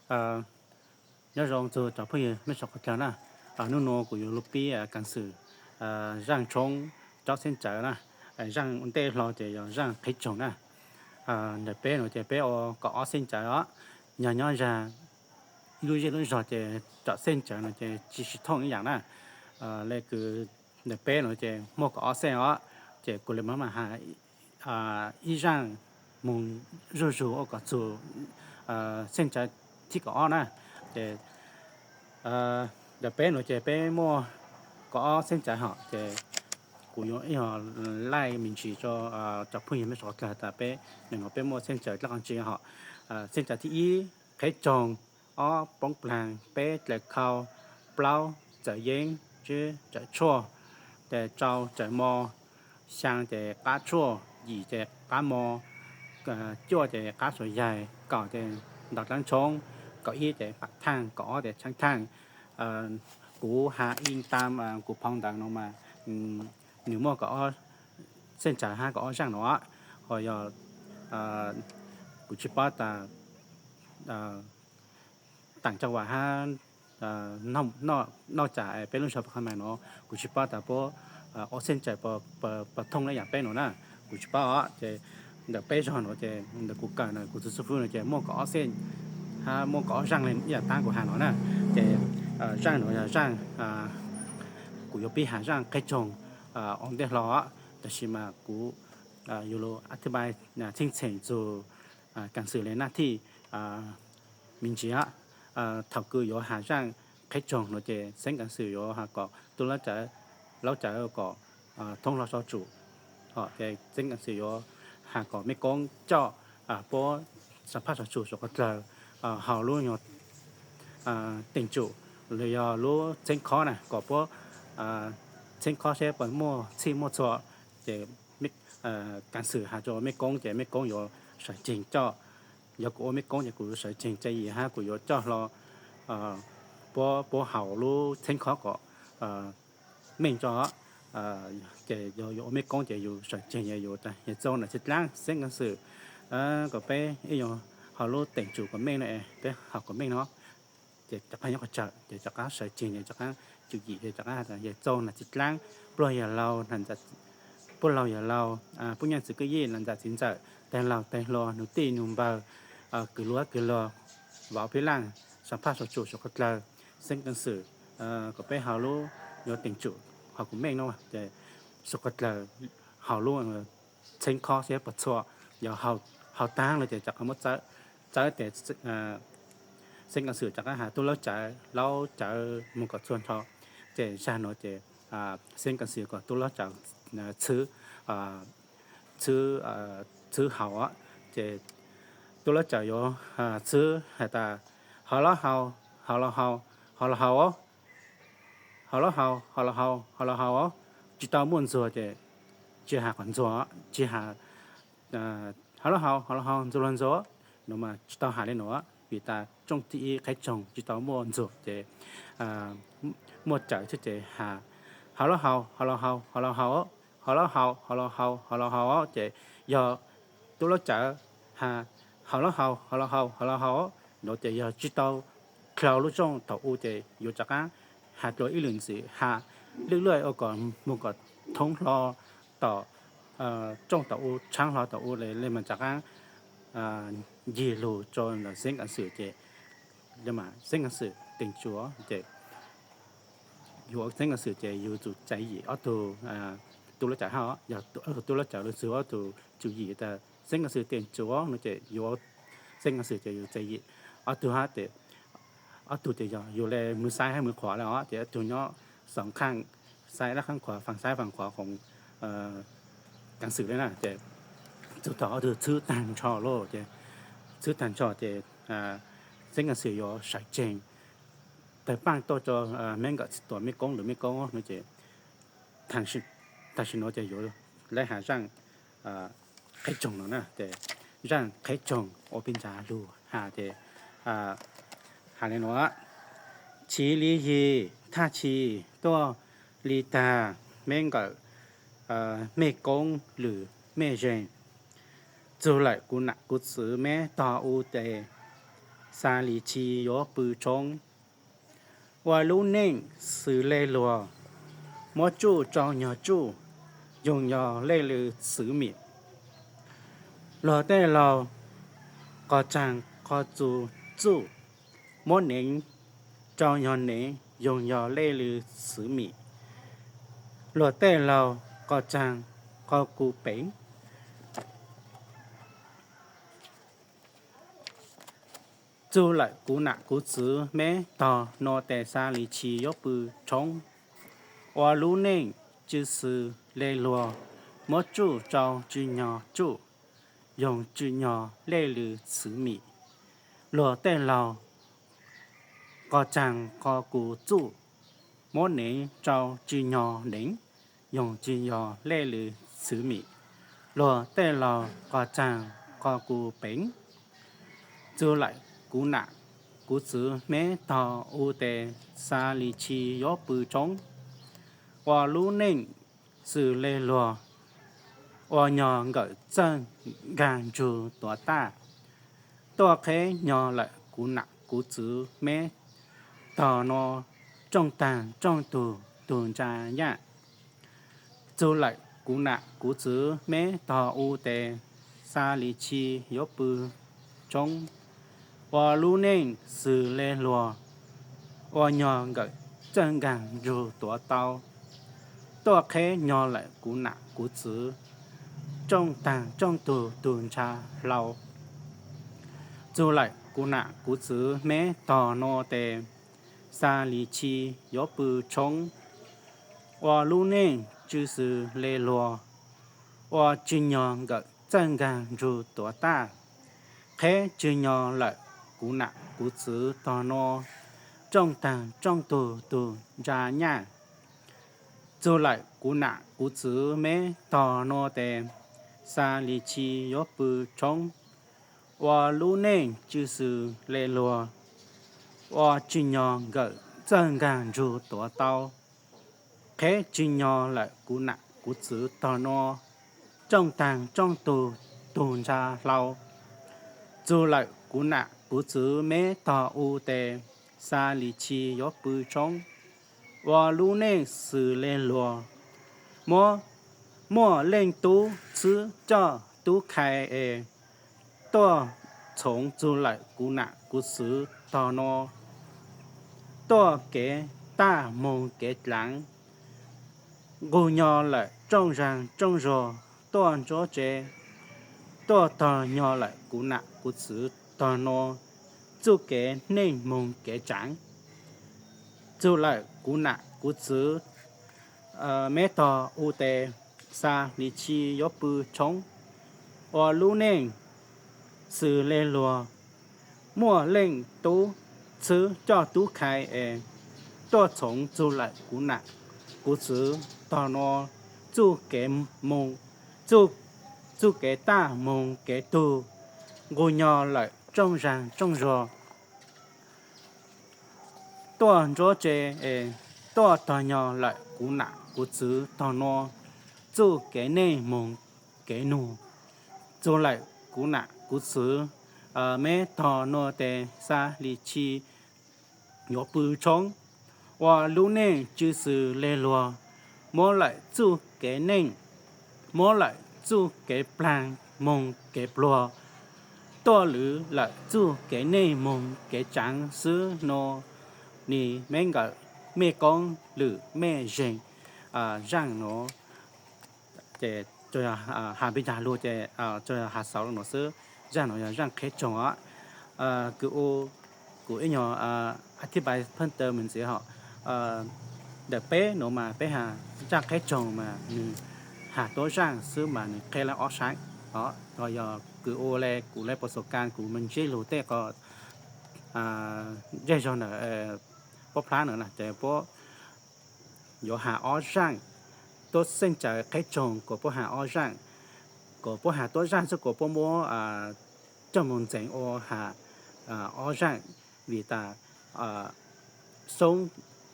Nyob zoo txog cov phooj ywg mej suav qhov dlawg na, hnub nuav kuv yuav lug pib kaam xwm zaaj tshoob tsob xeeb tsawv na. Zaaj ua ntej hlo ces yog zaaj qheb tsoog na. Ntawm peb nuav ces peb ua kaum ob xeeb tsawv os. Yog nyob zag ib lub zej lub zog ces tsob xeeb tsawv nuav ces tsi sib thooj ib yaam na. Le kws ntawm peb nuav ces muaj kaum ob xeeb os, ces kuv le mam has ib zaaj moog zuj zug ua kom txug xeeb tsawv thib kaum ob na. Ces ntawm peb nuav ces peb muaj kaum ob xeeb tsawv hos, ces kuv yuav ib laij me ntsis rua cov phooj ywg mej suav qhov dlawg tas peb, nub nuav peb muaj xeeb tsawv dlaab qhov ntsi hos. Xeeb tsawv thib ib, qheb tsoog, ob, poob plaag, peb, dlaws khau, plaub, txawm yeeb, tsib, tsawm tshuaj, ces rau, tsawm mo, xyaa ces qab tshuaj, yim ces qab mo, cuaj ces qab suav yaig, kaum ces ntaus dlaab tshoob, kaum ib ces pam thaaj, kaum ob ces tshaab thaaj. Kuv has ib taam kuv phau ntawv nuav mas nws muaj kaum ob xeeb tsawv hab kaum ob zaaj nuav, ho yog kuv tsi paub tas taam cag vam hab noj cas peb lub zog pab qha mas nuav kuv tsi paub tas puab ob xeeb tsawv puas thooj le yaam peb nuav na, kuv tsi paub os. Ces ntawm peb zog nuav ces ntawm kuv kawm na kuv txug xu fwb nuav ces muaj kaum ob xeeb hab muaj kaum ob zaaj le ib yaam taab kuv has nuav na. Ces zaaj nuav yog zaaj kuv yuav pib has zaaj qheb tsoog ua ntej hlo, tab sis mas kuv yuav lug a thib npai txheej txheem txug kaam xwm le naj thij me ntsis. Thaum kws yuav has zaaj qheb tsoog nuav ces xeeb kaam xwm yuav has kom tub laub cawv, laub cawv kom thoob hlo sov tsum. Ces xeeb kaam xwm yuav has kom mej koob coj puab sam phaj sov tsum suav qhov dlawg hauv lub nyuag teem tsum los yog lub txheeb khob na kom puab txheeb khob seb puas muaj txhij muaj txhua. Ces kaam xwm has rua mej koob ces mej koob yuav sawv ceeg coj. Yog kuv ua mej koob ces kuv sawv ceeg tsa yim hab kuv yuav coj hlo puab, puab hauv lub txheeb khob kom meej tso. Ces yog yuav ua mej koob ces yus sawv ceeg yus tas yog txaus nam txiv dlaab xeeb kaam xwm kom peb ib nyuag hauv lub teem tsum kom meej na, peb hauv kom meej no. Ces rov qaab nyob qhov tsawg ces rov qaab sawv ceeg ces rov qaab tsum yim ces rov qaab tas yog txaus nam txiv dlaab, puab laug yawg laug, puab laug yawg laug, puab nyaaj txwv kwj yij, laug ntxhais txiv ntxawm, tag laug tag hluas, nus tij nus npawg, kws luag kws luag, vauv phib laaj, sam phaj sov tsum suav qhov dlawg, xeeb kaam xwm kom peb hauv lub nyuag teem tsum hauv kom meej no ces suav qhov dlawg hauv lub txheeb khob seb puas txhua. Yog hauv taag lawm ces rov qaab muab txawb, txawb tes xeeb kaam xwm rov qaab has tub laub cawv, laub cawv moog kom txhua nrho. Ces zag nuav ces xeeb kaam xwm kom tub laub cawv txhwb, txhwb, txhwb hauv. Ces tub laub cawv yuav txhwb has tas, hauv laub hau, hauv laub hau, hauv laub hau, hauv laub hau, hauv laub hau, hauv laub hau. Tsi tau muaj ntxuag ces tsi has qhov ntxuag, tsi has hauv laub hau, hauv laub hau, ntxuag laug ntxuag, nuav mas tsi tau has le nuav vim tas tsooj thib ib qheb tsoog tsi tau muaj ntxuag ces muaj cawv xwb ces has, hauv laub hau, hauv laub hau, hauv laub hau, hauv laub hau, hauv laub hau, hauv laub hau. Ces yog tub laub cawv has, hauv laub hau, hauv laub hau, hauv laub hau, nuav ces yog tsi tau dlhau lub tsooj thaum u ces yuav rov qaab has dlua ib lwm ntxiv, has lwj lwj ua kom moog kom thoob hlo tom tsooj thaum u, tshaab hlo thaum u le mas rov qaab ncig lug rua ntawm xeeb kaam xwm ces, xeeb kaam xwm teem tsum ces yug xeeb kaam xwm ces yug tsum tsa yim ob tug tub laub cawv hab, yog tub laub cawv lug txug ob tug tsum yim tas xeeb kaam xwm teem tsum no ces yug xeeb kaam xwm ces yug tsa yim ob tug hab ces ob tug ces yog yug le mws xaib hab mws qhuav le os ces ob tug nyob xoom qhaaj, xaib dlaab qhaab qhuav, faam xaib faam qhuav khoom kaam xwm le na ces txug thaum ob tug txhwb taag nrho lawm ces txhwb taag nrho ces xeeb kaam xwm yuav sawv tseeg tawg paaj tuaj rua meb nkawm txhij tuam mej koob lwm mej koob no ces tam sim nuav ces yuav le has zaaj qheb tsoog no na ces zaaj qheb tsoog ua peb ntsa lug has ces has le nuav, chiv li yig thaj chi tuaj li tag meb nkawm mej koob lwm mej zeeg, txug lawm kuv nam kuv txwv meb tog u tes, Xa Lis Tsi yuav pw tshoob. Ua lub neej xws le luag, muab tsuj rau nyog tsuj, yoog yog lej lw txwv mim. Luag tej laug qos tsaag qos txug txuj, muab neev rau nyog neev, yoog yog lej lw txwv mim. Luag tej laug qos tsaag qos kuv peev. Txug lawm kuv nam kuv txwv meb tog nua tes Xa Lis Tsi yuav pw tshoob. Ua lub neej tsw xws le luag, muab tsuj rau tsw nyog tsuj, yoog tsw nyog lej lw txwv mim. Luag tej laug qos tsaag qos kuv txuj, muab neev rau tsw nyog neev, yoog tsw nyog lej lw txwv mim. Luag tej laug qos tsaag qos kuv peev. Txug lawm kuv nam kuv txwv meb tog u tes Xa Lis Tsi yuav pw tshoob. Ua lub neej xws le luag, ua nyog nkawm txawj nkaag ntsug tuav taj. Tuaj qheb nyog lawm kuv nam kuv txwv meb tog nua, rooj taag rooj tug tug ntsa nyaj. Txug lawm kuv nam kuv txwv meb tog u tes Xa Lis Tsi yuav pw tshoob. Ua lub neej xws le luag, ua nyog nkawm txawj nkaag ntsug tuav tau. Tuaj qheb nyog lawm kuv nam kuv txwv, rooj taag rooj tug tug ntsa hlau. Txug lawm kuv nam kuv txwv meb tog nua tes Xa Lis Tsi yuav pw tshoob. Ua lub neej tsw xws le luag, ua tsw nyog nkawm txawj nkaag ntsug tuav taj. Qheb tsw nyog lawm kuv nam kuv txwv tog nua, rooj taag rooj tug tug ntsa nyaj. Txug lawm kuv nam kuv txwv meb tog nua tes Xa Lis Tsi yuav pw tshoob. Ua lub neej tsw xws le luag, ua tsw nyog nkawm txawj nkaag ntsug tuav tau. Qheb tsw nyog lawm kuv nam kuv txwv tog nua, rooj taag rooj tug tug ntsa hlau. Txug lawm kuv nam kuv txwv meb tog u tes Xa Lis Tsi yuav pw tshoob. Ua lub neej xws le luag, muaj, muaj leej tub txwb coj tub khai es tuaj txhoov txug lawm kuv nam kuv txwv tog nua, tuaj kev taj moog kev dlaav, nqug nyog lawm rooj zaag rooj zog, tuaj ntsuab tsev, tuaj tog nyog lawm kuv nam kuv txwv tog nua, txuj kev neej moog kev tsaav. Txug lawm kuv nam kuv txwv meb tog u tes Xa Lis Tsi yuav pw tshoob. Ua lub neej xws le luag, muaj leej tub txwb coj tub khai es tuaj txhoov txug lawm kuv nam kuv txwv tog nua, txuj kev moog, txuj kev taj moog kev tug, nqug nyog lawm rooj zaag rooj zog, tuaj ntsuab tsev es tuaj tog nyog lawm kuv nam kuv txwv tog nua, txuj kev neej moog kev nug. Txug lawm kuv nam kuv txwv meb tog nua tes Xa Lis Tsi yuav pw tshoob. Ua lub neej tsw xws le luag, muab lawm txuj kev neej, muab lawm txuj kev plaag moog kev pluag, tuaj lwv lawm txuj kev neej moog kev tsaav xwb nua. Nim meb nkawm mej koob lwm mej zeeg zaaj nuav, ces has npe ncaag lug ces has xaus le nuav xwb. Zaaj nuav yog zaaj qheb tsoog os. Kuv, kuv ib nyuag a thib pais phaj taw mus ntxiv hos. Ntawm peb nuav mas peb has zaaj qheb tsoog mas nwg has tuab zaaj xwb mas nwg qheb lawm ob sab os. Ho yog kws ua le kuv le pos xus kas kuv mas ntsib lug tej qhov zej zog ntawm puab plab na ces puab yuav has ob zaaj. Tuab xeej tsaws qheb tsoog kuas puab has ob zaaj, kuas puab has tuab zaaj xwb kuas puab muab coj moog ntxeev ua has ob zaaj, vim tas soob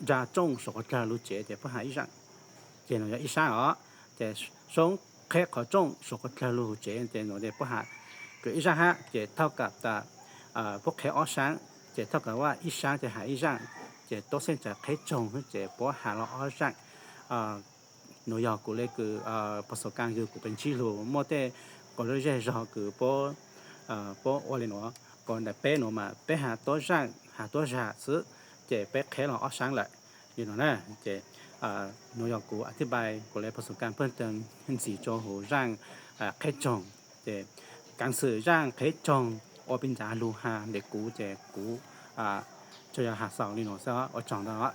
nra rooj suav qhov dlawg lug tsev ces puab has ib zaaj, ces nuav yog ib sab os. Ces soob qheb qhov rooj suav qhov dlawg lug tsev ces nuav puab has kws ib zaaj hab ces thauj kam tas puab qheb ob saab, ces thaum kawg ua ib saab ces has ib zaaj, ces tuab xeej tsav qheb tsoog ces puab has los ob zaaj. Nuav yog kuv le kws pog xus kaaj yug kuv peb ntsib lug muaj tej quas zej zog kws puab ua le nuav, kuas ntawm peb nuav mas peb has tuab zaaj has tuab zag xwb, ces peb qheb los ob saab lawm li no na. Ces nuav yog kuv a thib npai kuv le pog xus kaaj pawg teeg ntxiv rua huv zaaj qheb tsoog. Ces kaav xwm zaaj qheb tsoog ua peb ncav lug has ntawm kuv ces kuv tsuas yog has xaus li no xwb, ua tsaug ntau.